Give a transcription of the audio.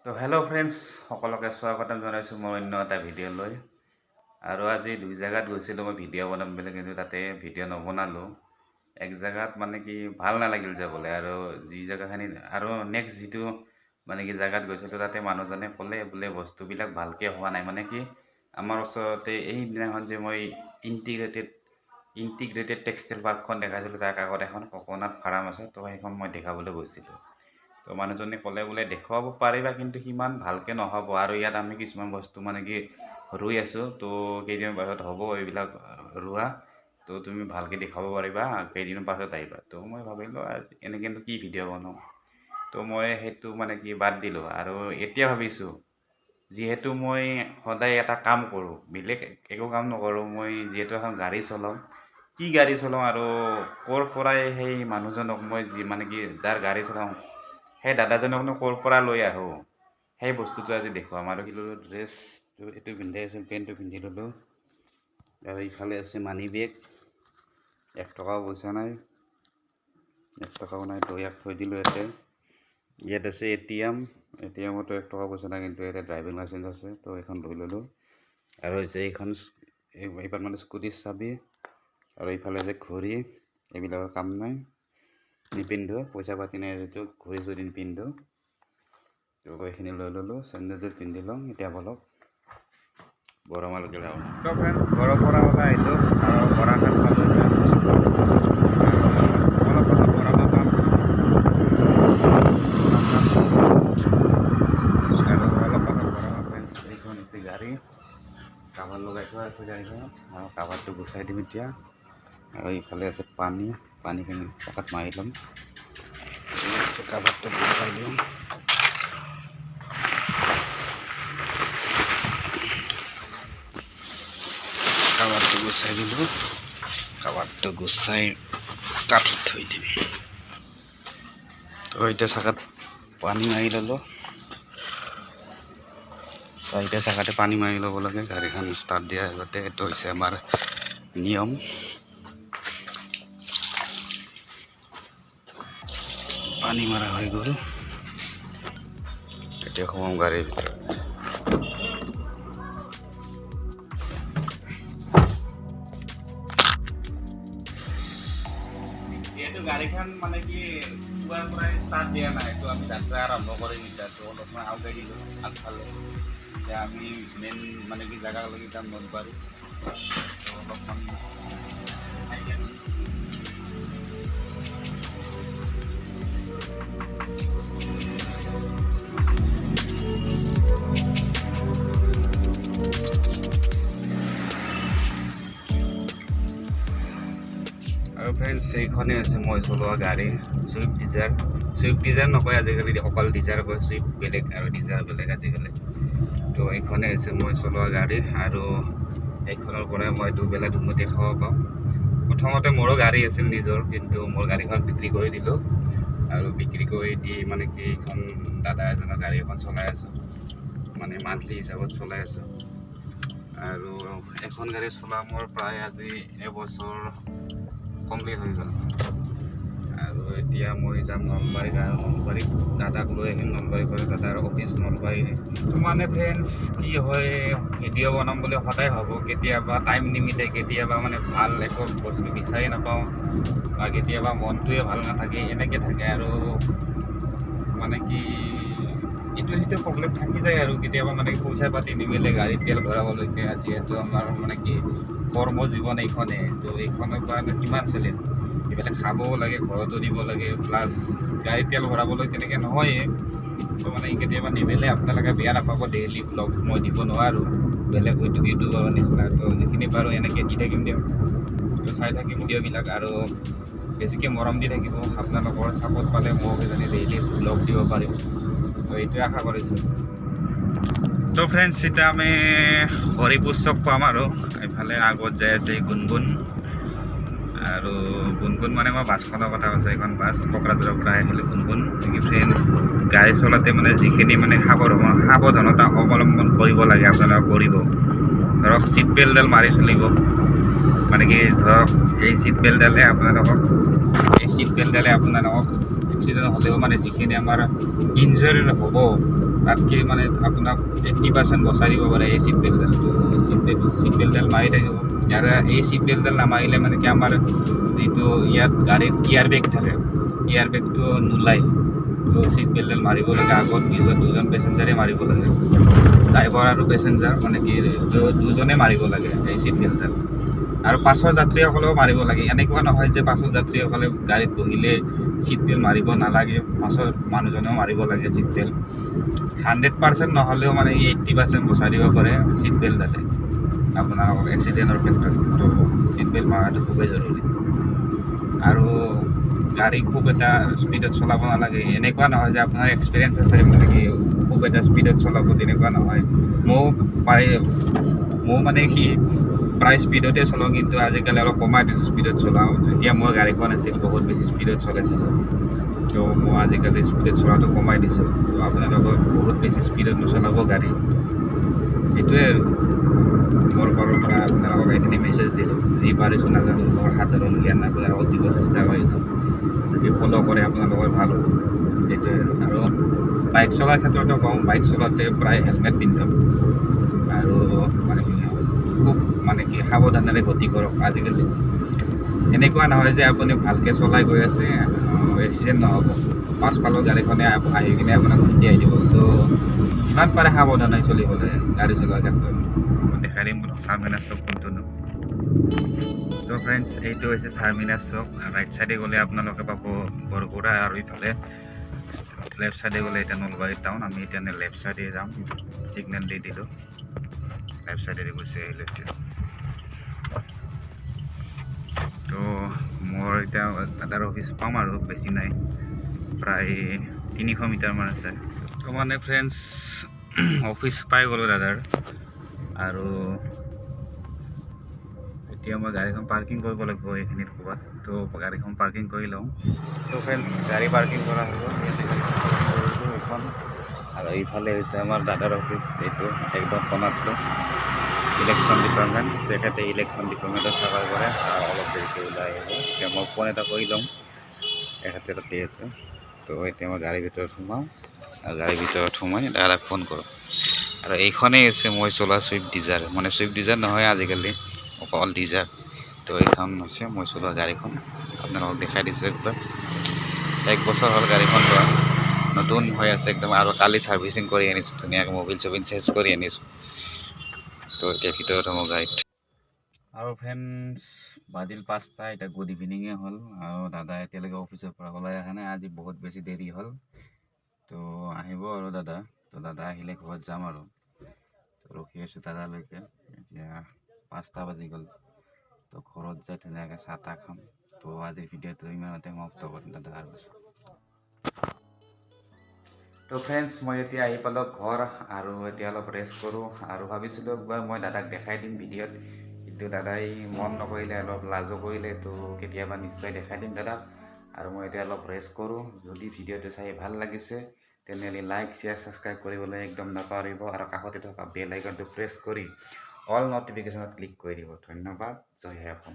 তো hello' friends, সকলোকে স্বাগতম জনাইছোঁ মই অন্য এটা ভিডিঅ' লৈ। আৰু আজি দুই জেগাত গৈছিলোঁ মই ভিডিঅ' বনাম বুলি, কিন্তু তাতে ভিডিঅ' নবনালোঁ। এক জেগাত মানে কি ভাল নালাগিল যাবলৈ, আৰু যি জেগাখিনি আৰু নেক্সট যিটো মানে কি জেগাত গৈছিলোঁ, তাতে মানুহজনে ক'লে বোলে বস্তুবিলাক ভালকৈ হোৱা নাই। মানে কি আমাৰ ওচৰতে এই দিনাখন যে মই ইণ্টিগ্ৰেটেড ইণ্টিগ্ৰেটেড টেক্সটাইল পাৰ্কখন দেখাইছিলোঁ, তাৰ কাষত এখন কক'নাট ফাৰ্ম আছে, তো সেইখন মই দেখাবলৈ গৈছিলোঁ। তো মানুহজনে ক'লে বোলে দেখুৱাব পাৰিবা, কিন্তু সিমান ভালকৈ নহ'ব, আৰু ইয়াত আমি কিছুমান বস্তু মানে কি ৰুই আছোঁ, তো কেইদিনমান পাছত হ'ব এইবিলাক ৰোৱা, তো তুমি ভালকৈ দেখুৱাব পাৰিবা, কেইদিনৰ পাছত আহিবা। তো মই ভাবিলোঁ আজি এনেকৈনো কি ভিডিঅ' বনাওঁ, তো মই সেইটো মানে কি বাদ দিলোঁ। আৰু এতিয়া ভাবিছোঁ, যিহেতু মই সদায় এটা কাম কৰোঁ, বেলেগ একো কাম নকৰোঁ, মই যিহেতু এখন গাড়ী চলাওঁ, কি গাড়ী চলাওঁ আৰু ক'ৰ পৰাই সেই মানুহজনক মই যি মানে কি যাৰ গাড়ী চলাওঁ সেই দাদাজনকনো ক'ৰ পৰা লৈ আহোঁ, সেই বস্তুটো আজি দেখুৱাম। আৰু কি ল'লোঁ, ড্ৰেছটো এইটো পিন্ধাই আছিল, পেণ্টটো পিন্ধি ল'লোঁ। আৰু ইফালে আছে মানি বেগ, এক টকাও পইচা নাই, এক টকাও নাই, তো ইয়াক থৈ দিলোঁ ইয়াতে। ইয়াত আছে এ টি এম, এ টি এমতো এক টকা পইচা নাই, কিন্তু ইয়াতে ড্ৰাইভিং লাইচেঞ্চ আছে, তো এইখন লৈ ল'লোঁ। আৰু হৈছে এইখন এইবাৰ মানে স্কুটিৰ চাবি। আৰু এইফালে যে ঘড়ী, এইবিলাকৰ কাম নাই, নিপিন্ধো, পইচা পাতি নাই যিটো ঘড়ী চড়ী নিপিন্ধো। তো এইখিনি লৈ ল'লোঁ, চেণ্ডেলযোৰ পিন্ধি লওঁ। এতিয়া বলক বৰমালৈকে যাওঁ। তো ফ্ৰেণ্ডছ, ঘৰৰ পৰা ওলাই আহিলোঁ আৰু বৰাঘাট পালোঁ। অলপ পাছত বৰমা পাম আৰু অলপ পাছত বৰমা। ফ্ৰেণ্ডছ, এইখন হৈছে গাড়ী, কাভাৰ লগাই থোৱা আছে গাড়ীখনত, আৰু কাভাৰটো গুচাই দিম এতিয়া। আৰু ইফালে আছে পানী, পানীখিনি পকাত মাৰি ল'ম, কাভাৰটো গুচাই দিওঁ। কাভাৰটো গুচাই দিলোঁ, কাভাৰটো গুচাই কাঠিত থৈ দিম। তো এতিয়া চাকাত পানী মাৰি ল'লোঁ। চাৰিটা চাকাতে পানী মাৰি ল'ব লাগে গাড়ীখন ষ্টাৰ্ট দিয়াৰ আগতে, এইটো হৈছে আমাৰ নিয়ম। পানী মাৰা হৈ গ'ল, এতিয়া সোমাম গাড়ীৰ ভিতৰত। যিহেতু গাড়ীখন মানে কি পুৱাৰ পৰাই ষ্টাৰ্ট দিয়া নাই, তো আমি যাত্ৰা আৰম্ভ কৰিম এতিয়া। তো অলপমান আগুৱাই দিলোঁ আগফালে। এতিয়া আমি মেইন মানে কি জেগালৈকে যাম, নলবাৰী। তো অলপমান খাই। আৰু ফ্ৰেণ্ডছ, এইখনেই হৈছে মই চলোৱা গাড়ী, চুইফ্ট ডিজায়াৰ। চুইফ্ট ডিজায়াৰ নকয় আজিকালি, অকল ডিজায়াৰ কয়। চুইফ্ট বেলেগ আৰু ডিজায়াৰ বেলেগ আজিকালি। তো এইখনেই হৈছে মই চলোৱা গাড়ী, আৰু এইখনৰ পৰাই মই দুবেলা দুমুঠি খাব পাওঁ। প্ৰথমতে মোৰো গাড়ী আছিল নিজৰ, কিন্তু মোৰ গাড়ীখন বিক্ৰী কৰি দিলোঁ, আৰু বিক্ৰী কৰি দি মানে কি এইখন দাদা এজনৰ গাড়ী এখন চলাই আছোঁ, মানে মান্থলি হিচাপত চলাই আছোঁ। আৰু এখন গাড়ী চলোৱা মোৰ প্ৰায় আজি এবছৰ কমপ্লিট হৈ গ'ল। আৰু এতিয়া মই যাম নলবাৰীত, আৰু নলবাৰীত দাদাক লৈ আহিম। নলবাৰীৰ পৰা দাদাৰ অফিচ নলবাৰী। তো মানে ফ্ৰেণ্ডছ, কি হয়, ভিডিঅ' বনাম বুলি সদায় ভাবোঁ, কেতিয়াবা টাইম নিমিলে, কেতিয়াবা মানে ভাল একো বস্তু বিচাৰি নাপাওঁ, বা কেতিয়াবা মনটোৱে ভাল নাথাকে, এনেকৈ থাকে। আৰু মানে কি ইটো সিটো প্ৰব্লেম থাকি যায়, আৰু কেতিয়াবা মানে কি পইচা পাতি নিমিলে গাড়ীত তেল ভৰাবলৈকে। যিহেতু আমাৰ মানে কি কৰ্ম জীৱন এইখনেই, তো এইখনৰ কাৰণে কিমান চলিম? এইফালে খাবও লাগে, ঘৰতো দিব লাগে, প্লাছ গাড়ীত তেল ভৰাবলৈ তেনেকৈ নহয়েই। তো মানে কেতিয়াবা নিমিলে, আপোনালোকে বেয়া নাপাব। ডেইলি ব্লগ মই দিব নোৱাৰোঁ বেলেগ হয়তো ইউটিউবাৰৰ নিচিনা। তো যিখিনি পাৰোঁ এনেকৈ দি থাকিম দিয়ক। তো চাই থাকিম ভিডিঅ'বিলাক আৰু বেছিকৈ মৰম দি থাকিব। আপোনালোকৰ ছাপোৰ্ট পালে ময়ো কিজানি ডেইলি ব্লগ দিব পাৰিম, তো এইটোৱে আশা কৰিছোঁ। তো ফ্ৰেণ্ডছ, এতিয়া আমি হৰিপুৰ চক পাম, আৰু এইফালে আগত যাই আছে এই গুণগুণ। আৰু গুণগুণ মানে মই বাছখনৰ কথা কৈছোঁ, এইখন বাছ কোকৰাঝাৰৰ পৰা আহিলে গুণগুণ। কি ফ্ৰেণ্ডছ, গাড়ী চলাওঁতে মানে যিখিনি মানে সাৱধানতা অৱলম্বন কৰিব লাগে আপোনালোকে কৰিব। ধৰক চিট বেল্টডাল মাৰি চলিব, মানে কি ধৰক এই চিট বেল্টডালে আপোনালোকক এক্সিডেণ্ট হ'লেও মানে যিখিনি আমাৰ ইনজুৰি হ'ব, তাতকৈ মানে আপোনাক 80% বচাই দিব পাৰে এই চিট বেল্টডাল। তো চিট বেল্টডাল মাৰি থাকিব। আৰু এই চিট বেল্টডাল নামাৰিলে মানে কি, আমাৰ যিটো ইয়াত গাড়ীত এয়াৰ বেগ থাকে, এয়াৰ বেগটো নোলায়। তো চিট বেল্টডাল মাৰিব লাগে। আগত পিছত দুজন পেচেঞ্জাৰে মাৰিব লাগে, ড্ৰাইভাৰ আৰু পেচেঞ্জাৰ, মানে কি দুজনে মাৰিব লাগে এই চিট বেল্টডাল। আৰু পাছৰ যাত্ৰীসকলেও মাৰিব লাগে। এনেকুৱা নহয় যে পাছৰ যাত্ৰীসকলে গাড়ীত বহিলে চিট বেল্ট মাৰিব নালাগে। পাছৰ মানুহজনেও মাৰিব লাগে চিট বেল্ট। 100% নহ'লেও মানে 80% বচাই দিব পাৰে চিট বেল্টডালে আপোনালোকক এক্সিডেণ্টৰ ক্ষেত্ৰত। তো চিট বেল্ট মৰাটো খুবেই জৰুৰী। আৰু গাড়ী খুব এটা স্পীডত চলাব নালাগে। এনেকুৱা নহয় যে আপোনাৰ এক্সপিৰিয়েঞ্চ আছে, মানে কি খুব এটা স্পীডত চলাব, তেনেকুৱা নহয়। ময়ো পাৰে, ময়ো মানে কি প্ৰায় স্পীডতে চলাওঁ, কিন্তু আজিকালি অলপ কমাই দিছোঁ স্পীডত চলাওঁ। যেতিয়া মোৰ গাড়ীখন আছিল, বহুত বেছি স্পীডত চলাইছিলোঁ। তো মই আজিকালি স্পীডত চলাটো কমাই দিছোঁ। তো আপোনালোকৰ বহুত বেছি স্পীডত নচলাব গাড়ী। সেইটোৱে আৰু মোৰ ফালৰ পৰা আপোনালোকক এইখিনি মেছেজ দিলোঁ। যি পাৰিছোঁ, নাজানো, মোৰ সাধাৰণ জ্ঞান আপোনালোকক দিব চেষ্টা কৰিছোঁ। যদি ফ'ল' কৰে, আপোনালোকৰ ভাল হ'ব। সেইটোৱে আৰু। আৰু বাইক চলাৰ ক্ষেত্ৰতো কওঁ, বাইক চলাওঁতে প্ৰায় হেলমেট পিন্ধক আৰু মানে কি খুব মানে কি সাৱধানেৰে গতি কৰক। আজিকালি এনেকুৱা নহয় যে আপুনি ভালকৈ চলাই গৈ আছে, এক্সিডেণ্ট নহ'ব। পাছফালৰ গাড়ীখনে আহি কিনে আপোনাক খুন্দিয়াই দিব। চ' যিমান পাৰে সাৱধানে চলিব লাগে গাড়ী চলোৱাৰ ক্ষেত্ৰত। মই দেখাই দিম চাৰমিনাৰ চক কোনটোনো। তো ফ্ৰেণ্ডছ, এইটো হৈছে চাৰমিনাৰ চক। ৰাইট চাইডে গ'লে আপোনালোকে পাব বৰগুৰা আৰু ইফালে লেফ্ট চাইডে গ'লে এতিয়া নলবাৰী টাউন। আমি এতিয়া লেফ্ট চাইডে যাম। ছিগনেল দি দিলোঁ, লেফ্ট চাইডেৰে গুচি আহিলোঁ এতিয়া। তো মোৰ এতিয়া দাদাৰ অফিচ পাম আৰু বেছি নাই, প্ৰায় 300 মিটাৰমান আছে। তো মানে ফ্ৰেণ্ডছ, অফিচ পাই গ'লোঁ দাদাৰ আৰু এতিয়া মই গাড়ীখন পাৰ্কিং কৰিব লাগিব এইখিনিত ক'ৰবাত। তো গাড়ীখন পাৰ্কিং কৰি লওঁ। তো ফ্ৰেণ্ডছ, গাড়ী পাৰ্কিং কৰা হৈ গ'ল। ইয়াতে গাড়ীখন পাৰ্কিং কৰিলোঁ এইখন। আৰু এইফালে হৈছে আমাৰ দাদাৰ অফিচ, এইটো একদম কণাতটো ইলেকশ্যন ডিপাৰ্টমেণ্ট। তেখেতে ইলেকশ্যন ডিপাৰ্টমেণ্টত চাকৰি কৰে আৰু অলপ দেৰিকৈ ওলাই আহিব। এতিয়া মই ফোন এটা কৰি ল'ম, এখেতে তাতে আছে। তো এতিয়া মই গাড়ীৰ ভিতৰত সোমাওঁ আৰু গাড়ীৰ ভিতৰত সোমাই দাদাক ফোন কৰোঁ। আৰু এইখনেই হৈছে মই চলোৱা চুইফ্ট ডিজায়াৰ, মানে চুইফ্ট ডিজায়াৰ নহয়, আজিকালি অকল ডিজায়াৰ। তো এইখন হৈছে মই চলোৱা গাড়ীখন, আপোনালোকক দেখাই দিছোঁ একবাৰ। এক বছৰ হ'ল গাড়ীখন লোৱা, নতুন হৈ আছে একদম। আৰু কালি ছাৰ্ভিচিং কৰি আনিছোঁ, ধুনীয়াকৈ মবিল চবিল চেঞ্জ কৰি আনিছোঁ। তো এতিয়া ভিতৰত হ'ব গাড়ীত। আৰু ফ্ৰেণ্ডছ, বাজিল 5টা, এতিয়া গুড ইভিনিঙে হ'ল আৰু দাদা এতিয়ালৈকে অফিচৰ পৰা ওলাই অহা নাই। আজি বহুত বেছি দেৰি হ'ল। তো আহিব আৰু দাদা। তো দাদা আহিলে ঘৰত যাম আৰু। তো ৰখি আছোঁ দাদালৈকে। এতিয়া 5টা বাজি গ'ল। তো ঘৰত যাই ধুনীয়াকৈ চাহ তাহ খাম। তো আজিৰ ভিডিঅ'টো ইমানতে সমাপ্ত কৰিম দাদা অহাৰ পাছত। তো ফ্ৰেণ্ডছ, মই এতিয়া আহি পালোঁ ঘৰ আৰু এতিয়া অলপ ৰেষ্ট কৰোঁ। আৰু ভাবিছিলোঁ একবাৰ মই দাদাক দেখাই দিম ভিডিঅ'ত, কিন্তু দাদাই মন নকৰিলে, অলপ লাজো কৰিলে। তো কেতিয়াবা নিশ্চয় দেখাই দিম দাদাক। আৰু মই এতিয়া অলপ ৰেষ্ট কৰোঁ। যদি ভিডিঅ'টো চাই ভাল লাগিছে, তেনেহ'লে লাইক, শ্বেয়াৰ, ছাবস্ক্ৰাইব কৰিবলৈ একদম নাপাহৰিব আৰু কাষতে থকা বেল আইকনটো প্ৰেছ কৰি অল ন'টিফিকেশ্যনত ক্লিক কৰি দিব। ধন্যবাদ। জয় হে অসম।